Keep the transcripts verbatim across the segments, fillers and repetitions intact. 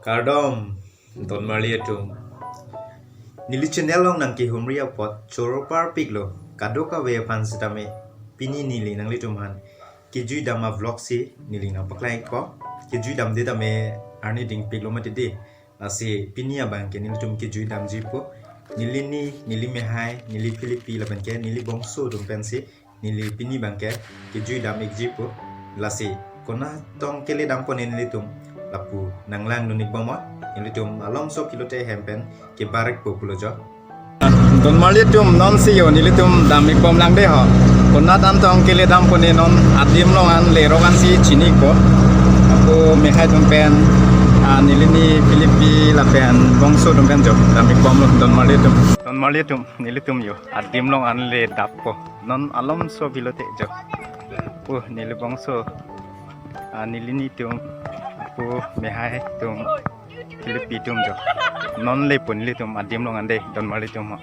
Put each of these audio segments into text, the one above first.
Kardom, donmarli atum. Neli channel along nangkehumri apot choro parpiklo. Kadokave aphan sitame pini neli nanglitum aphan kejui dam a-vlog si neli nangpaklang-ikpo. Kejui damde tame arni dingpiklo mati dei. Lasi pini abang ke nelitum kejui damjipo. Neli ni, neli mehai, neli Philippi lapen ke neli bongso atum pensi neli pini abang ke kejui dam-ikjipo. Lasi konat tong kele dampo ne nelitum, lapu nanglangdun-ikbomnon. Nelitum malomso kilote hem pen kebar-ikpo pulo jo. Donmarli atum, non si yo nelitum dam-ikbom lang dei ho. Konat an tong kele dampo ne, non adim along an lerok an si chini-ikpo. Ako mehai atum pen, ah, neli ni Philippi lapen bongso atum pen jo dam-ikbomlo donmarli atum. Donmarli atum, nelitum yo adim along an le dappo. Non malomso kilote jo. Oh, neli bongso, ah, neli ni atum, ako mehai atum, Philippi atum jo. Non lepo nelitum adim along an dei, donmarli atum ho.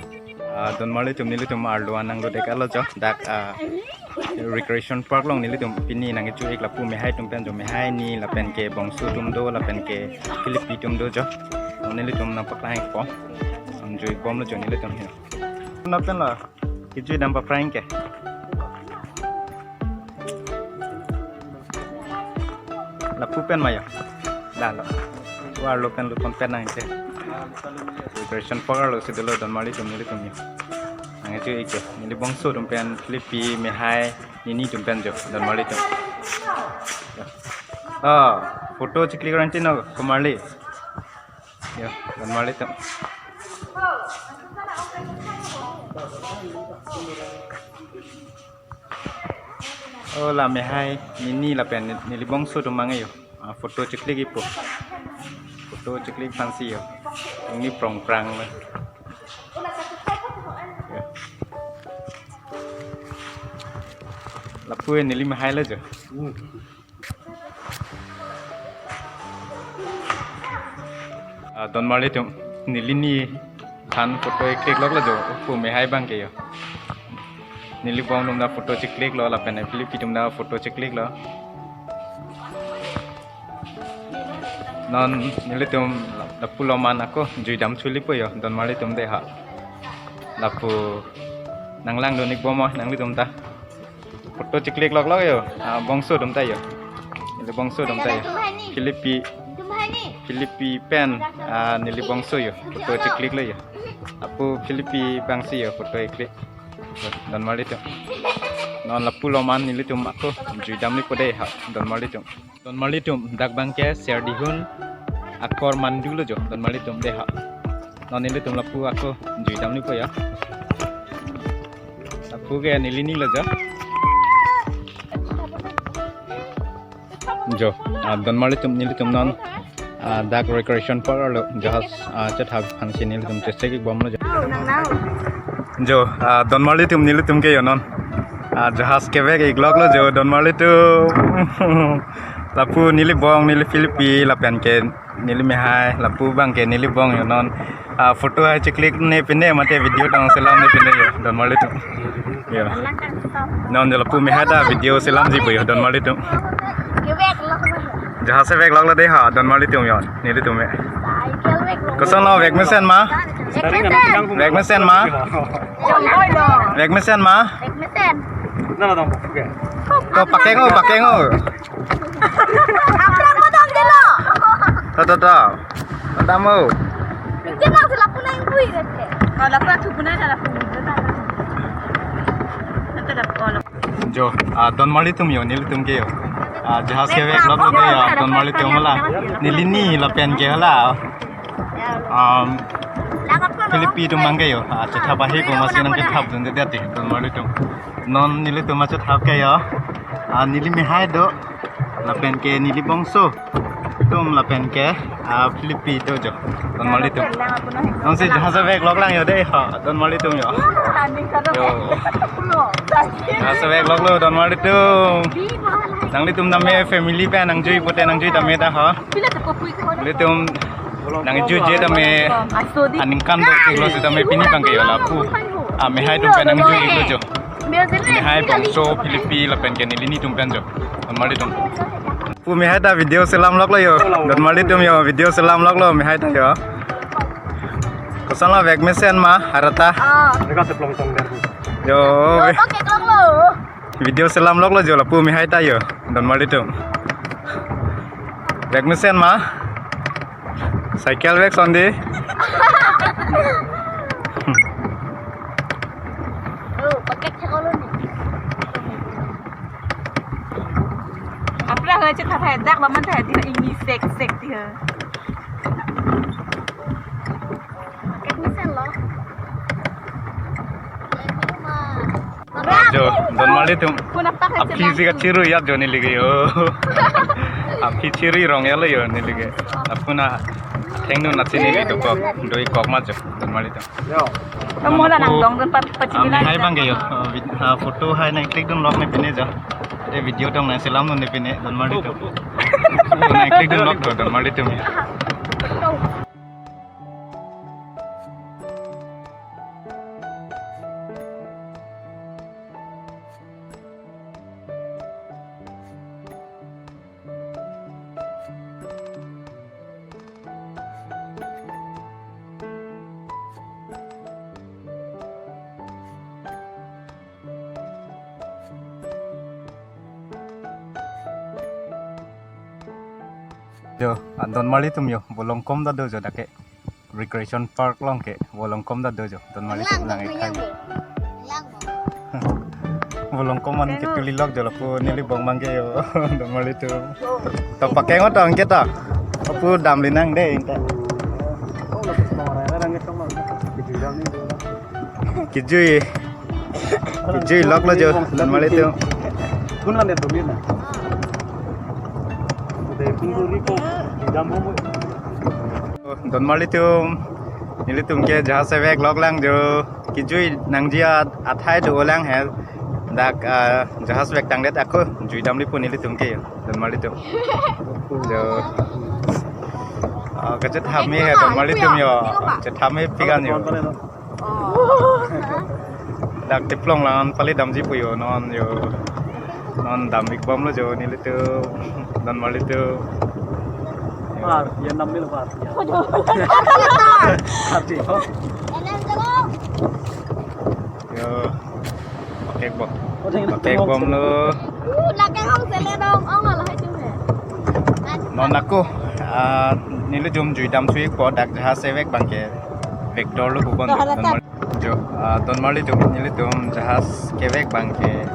Ah, donmarli atum, nelitum arlo an nanglo dek alo jo. Dak, ah, recreation park along nelitum pini nangkejui-ik, lapu mehai atum pen jo, mehai ni lapen ke bongso atum do, lapen ke Philippi atum do jo. Nelitum nangpaklang-ikpo. Nangkejui-ikbomlo jo nelitum he. Konat pen lo kejui dam paphrang ke? Lapu pen ma yo? Lalo. Arlo pen lo, pon pen nang ke. Recreation park arlo si dolo donmarli atum, nelitum yo. Nangkejui-ik ke. Neli bongso atum pen, Philippi, mehai, neli ni atum pen jo donmarli atum. Ah, photo cheklik rangti no, komarli. Yo, donmarli atum. Oh, la mehai, neli ni lapen neli bongso atum mang yo. Ah, photo cheklik-ikpo. Photo cheklik aphansi yo. Neli prong prang lo. Yo. Lapu neli mehai lo jo. Ah, donmarli atum, neli ni aphan photo keklikloklo jo, ako mehai abang ke yo. Neli bong atum ta photo chekliklo, lapen Philippi atum ta photo chekliklo. Non nelitum lapu lom an ako jui dam chulipo yo, donmarli atum dei ha. Lapu nanglangdun-ikbomnon nanglitum ta. Photo cheklikloklok yo. Ah, bongso atum ta yo. Neli bongso atum ta yo. Philippi, Philippi pen, ah, neli bongso yo. Photo chekliklo yo. Ako Philippi abangsi yo photo keklik. Donmarli atum. Non lapu lom an nelitum ako jui damlipo dei ha, donmarli atum. Donmarli atum, dak abang ke Serdihun akor mandu lo jo, donmarli atum dei ha. Non nelitum lapu ako jui damlipo yo. Lapu ke neli ni lo jo. Jo, ah, donmarli atum, nelitum non, ah, dak recreation park arlo jahaz, ah, chethap aphansi nelitum chechek-ikbomlo jo. Jo, ah, donmarli atum, nelitum ke yo non, ah, jahaz kevek-ikloklo jo, donmarli atum. Lapu neli bong, neli Philippi lapen ke neli mehai, lapu abang ke neli bong yo non. Ah, photo hai cheklik ne pine mate video tong selam ne pine yo, donmarli atum. Yo. Non jo lapu mehai ta video selamjipo yo, donmarli atum. Jahaz kevekloklo dei ha, donmarli atum yo, nelitum me. Kosonlo, vek mesen ma? Vek mesen ma? Vek mesen ma? Ko pakengo, pakengo. Aplang mo dong delo. To, to, to. Damo. Ike lang sila punai bui rete. Kalau pernah tu punai dalam bui. Nanti dah kalau. Jo, ah, donmarli atum yo, nelitum ke yo. Ah, jahaz kevekloklo dei yo, donmarli atum la. Neli ni lapen ke la. Um, Philippi atum abang ke yo. Ah, chethap ahi ko masi nangkethapdunde dei, donmarli atum. Non nelitum achethap ke yo. Ah, neli mehai do. Lapen ke neli bongso atum lapen ke, ah, Philippi do jo, donmarli atum. Non si jahaz keveklok lang yo dei ha, donmarli atum yo. Yo. Jahaz kevekloklo donmarli atum. Nanglitum tame family pen nangjui pute nangjui tame ta ha. Nelitum nangjuije tame aningkan dokoklo sitame pini abang ke yo lapu. Ah, mehai atum pen nangjui-iklo jo. Mehai, bongso, Philippi lapen ke neli ni atum pen jo, donmarli atum. Pu mehai ta video selam loklo jo. Donmarli atum jo, video selam loklo mehai ta jo. Koson lo, vek mesen ma, arta. Ah. Jo, Oh, ve- pakai kelok lo. Video selam loklo jo lapu mehai ta jo. Donmarli atum. Vek mesen ma. Cycle vek son dei. Oh, pakai kelok lo ni. Apra ho chetha thai dak laman thai di ini sek sek di ho. Pakai mesen lo. Jo, Donmarli atum. Kuna pakai Aphi si kachirui yat jo neli ke jo. Aphi chirui rong ya lo jo neli ke. Apuna thengno na chini ni dokok, doi kok ma jo, Donmarli atum. Kamu dah nang dong dun pat pachini Ami hai lagi. Bang ke jo. Oh, vid-, ah, photo hai nang click dun lok ne pine jo. Eh, video dong nang selam dun ne pine, Donmarli atum. Photo nang click dun lok do, Donmarli atum. Jo, ah, Donmarli atum jo, Volongkom ta do jo dak ke. Recreation Park along ke, Volongkom ta do jo, Donmarli atum lang lang ikhai. Yang. Volongkom an ketuli lok jo lapu neli bong bang ke jo, Donmarli atum. To pakeng o to angke to. Apu damli nang dei ingta. Kejui. Kejui loklo jo, Donmarli atum. Kun lan dei tumin na. Dei kun duri ko, di dam mo. Donmarli atum, nelitum ke jahas vek lok lang jo. Kejui nangji at-, athai do lang he. Dak, ah, jahas vek tangdet ako, jui damli pu nelitum ke jo, Donmarli atum. Jo. Ah, kachet hami he, Donmarli atum jo. Chet hami pigan jo. Oh. Dak tiplong lang pali damji pu jo non jo. Non dam ik bomlo jo nelitum, Donmarli atum. Par, ya nam mil par. Par ji. Jo. Pakai bom. Pakai bomlo. Uh, lake hong sele dong, ong alo hai chung he. Non ako, ah, nelitum jui dam sui po dak jahas vek bang ke vektor lo bubon. Jo, ah, Donmarli atum, nelitum jahas kevek bang ke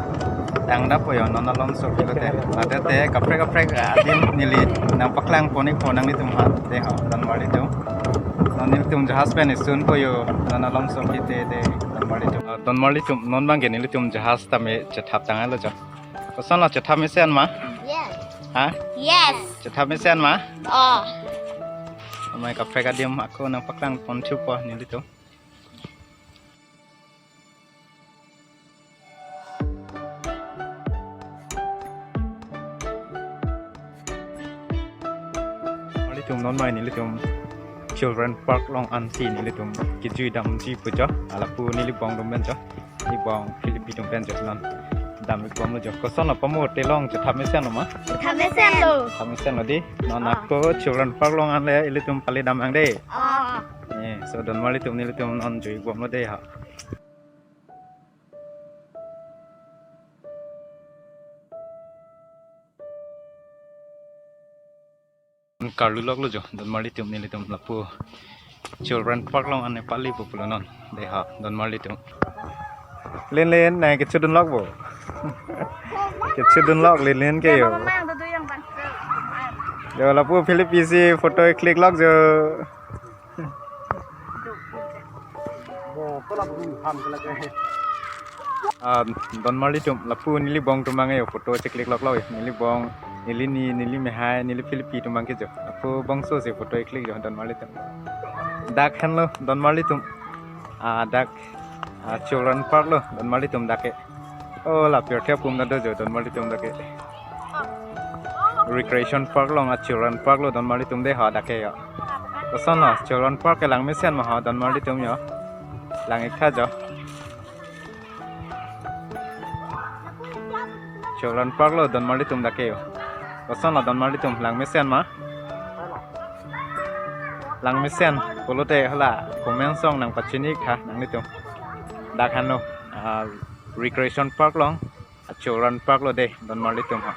tangdap po jo, non alom so kilo te. Mate te kaprek kaprek adim neli nangpaklang pon ik po nanglitum ha te ha, Donmarli atum. Non nelitum jahas pen isun po jo, non alom so kilo te, Donmarli atum. Ah, Donmarli atum, non bang ke nelitum jahas tame chethap tanglo jo. Koson lo, chethap mesen ma? Yes. Ha? Yes. Chethap mesen ma? Oh. Amei kaprek adim ako nangpaklang pon thu po nelitum. Nelitum non mai nelitum Children Park along ansi nelitum kejui damji pu jo, lapu neli bong atum pen jo, neli bong Philippi atum pen jo non dam ik bomlo jo. Koson lo pamo telong, chethap mesen lo ma? Chethap mesen lo. Chethap mesen lo dei. Non Ah. ako Children Park along anle ilitum pali dam nang dei. Ah. Eh, so Donmarli atum nelitum non jui ik bomlo dei ha. Karlu loklo jo, Donmarli atum nelitum lapu Children Park along an pali pu pulo non. Dei ha, Donmarli atum. Len len, nang kecho dun lok bo. Kecho dun lok len len ke jo. Jo lapu Philippi si photo click lok jo. Ah, Donmarli atum, lapu neli bong atum bang jo photo cheklik lok lok, neli bong, neli ni, neli mehai, neli Philippi atum bang ke jo. Lapu bongso si photo click jo, Donmarli atum. Dak henlo, Donmarli atum. Ah, dak, ah, Children Park lo, Donmarli atum dak ke. Oh, la pirthe apum ta do jo, Donmarli atum dak ke. Recreation Park along a Children Park lo, Donmarli atum dei ha dak ke jo. Koson lo, Children Park ke lang mesen ma ha, Donmarli atum jo. Lang ik tha jo. Children Park lo, Donmarli atum dak ke jo. Kosonlo donmarlitum, langmesen ma? Langmesen pulote hala comment song nangpachini-iktha nanglitum. Dak henlo, ah, Recreation Park along, ah, children park lo dei donmarlitum ha.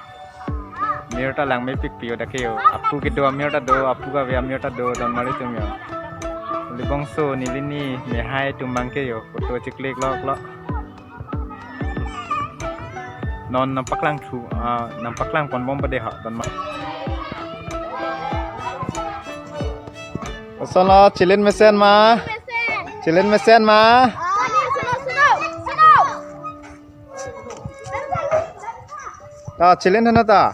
Mir ta langmepikpi yo dak ke yo. Apu kedo amir ta do, apu kave amir ta do donmarlitum yo. Neli bongso, neli ni mehai atum abang ke yo photo chiklik lok lo. Non nangpaklang thu, ah, nangpaklang ponbom pa dei ha donmar. Kosonlo, chilin mesen ma? Chilin mesen ma? Ta chilin henlo ta.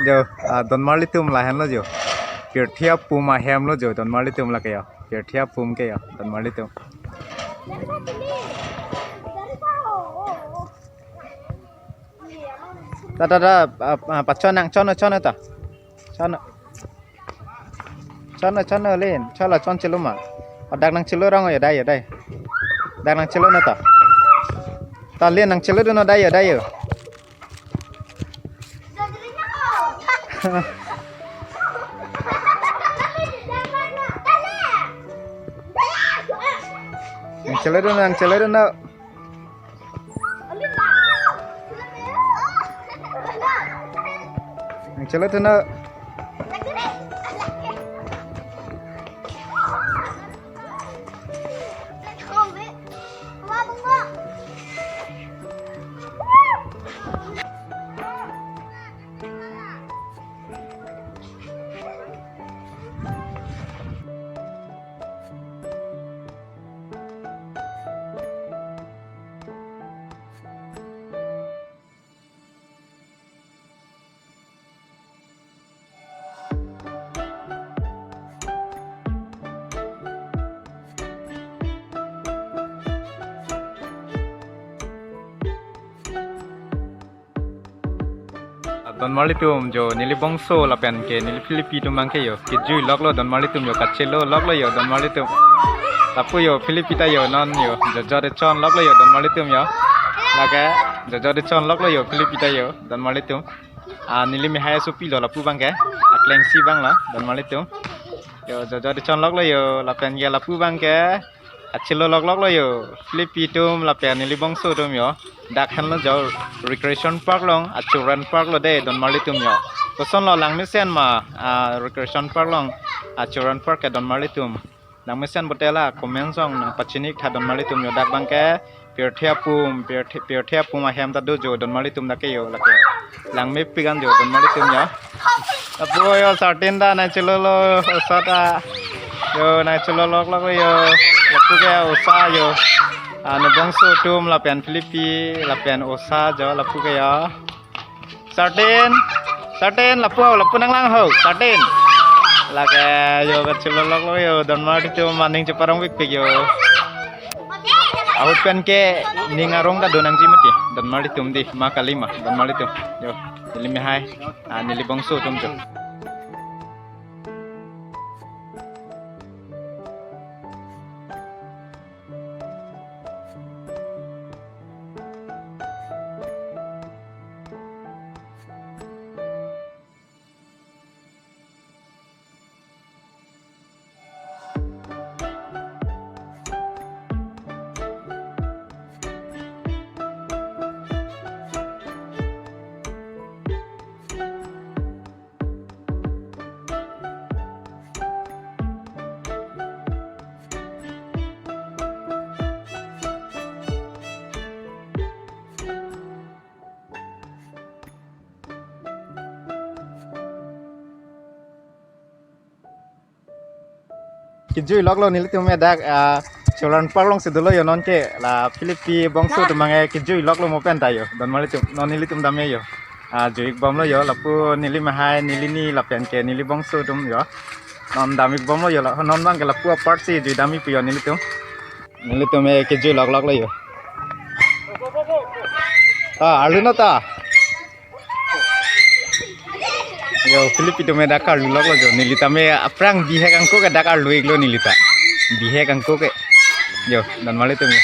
Jo, ah, donmarlitum lahenlo jo. Pirthe apum ahem lo jo donmarlitum lake yo. Pirthe apum ke yo donmarlitum. Ta, ta, ta, ah, ah, pachon nang, chon, chon ta. Chon. Chon, chon, lin. Chon la chon chelo ma. Oh, dak nangchelo rong yo dei yo dei. Dak nangchelo na ta. Ta lin nangchelo dun no dei yo dei yo. Nangchelo dun, nangchelo dun no. Nangchelo dun no. Donmarlitum jo, neli bongso lapen ke neli Philippi atum abang ke yo kejui loklo donmarlitum yo, kachelo loklo yo donmarlitum. Lapu yo Philippi ta yo non yo, jojot echon loklo yo donmarlitum yo. Lake jojot echon loklo yo Philippi ta yo donmarlitum. Ah, neli mehai asopi lo lapu abang ke. Aklengsi abang lo donmarlitum. Yo, jojot echon loklo yo, lapen ke lapu abang ke achelo loklok lo yo. Philippi atum lapen neli bongso atum yo. Dak henlo jo Recreation Park along, ah, children park lo dei donmarlitum yo. Kosonlo, langmesen ma, ah, Recreation Park along, ah, children park ke donmarlitum. Langmesen pulote la comment song nangpachini-iktha donmarlitum yo, dak abang ke pirthe apum, pirthe, pirthe apum ahem ta do jo donmarlitum dak ke yo lake. Langmepik an jo donmarlitum yo. Lapu yo sartin ta nangchelo lo, osa ta. Yo nangchelo loklok yo. Lapu ke osa yo. Ah, ne bongso atum lapen Philippi, lapen osa jo lapu ke yo. Sartin, sartin, lapu ho, lapu nanglang ho, sartin. Lake yo kachelo loklo yo, donmarlitum aning cheparongpikpik yo. Ahut pen ke ning arong ta do nangji mati, donmarlitum dei, ma kali ma, donmarlitum. Yo, neli mehai, ah, neli bongso atum jo. Kejui loklo nelitum dak, ah, children park alongsi dolo yo non ke, la Philippi bongso atum abang ke kejui loklo mo pen ta yo, donmarlitum, non nelitum dam yo. Ah, jui-ik bomlo yo, lapu neli mehai, neli ni lapen ke neli bongso atum yo. Non dam-ik bomlo yo, la non abang ke lapu apart si jui dam-ikpo yo nelitum. Nelitum ke kejui loklok lo yo. Ah, arlu no ta. Yo, Philippi atum dak arlu loklo jo. Neli tame aphrang bihek angko ke dak arlu-iklo neli ta. Bihek angko ke. Yo, donmarlitum yo.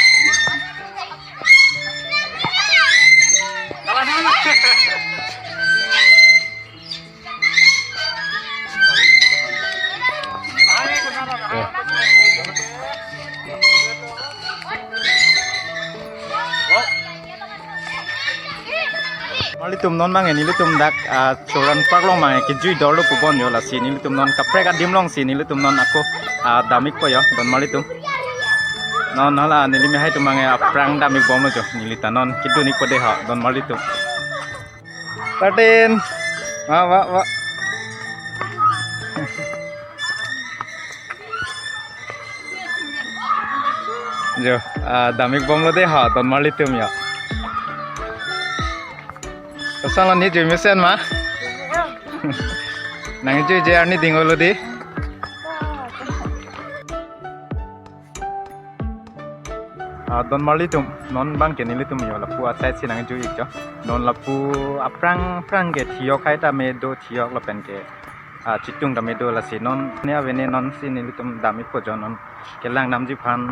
Nelitum non bang nelitum dak, ah, Churan Park along bang kejui dolo pubon jo, lasi nelitum non kaprek adim alongsi nelitum non ako, ah, damikpo jo, donmarlitum. Non hala neli mehai atum bang aphrang damikbomlo jo, neli ta non kedun-ikpo dei ho, donmarlitum. Martin. Wa, wa, wa. Jo, ah, damikbomlo dei ho, donmarlitum jo. Kosonlo ne jui mesen ma? Nangjuije arni dinglo dei. Ah, donmarlitum, non bang ke nelitum jo lapu asai si nangju-ik jo. Non lapu aphrang aphrang ke thiyok hai tame do, thiyok lapen ke, ah, chitung tame do, lasi non ne avene nonsi nelitum damikpo jo, non kelang damji aphan.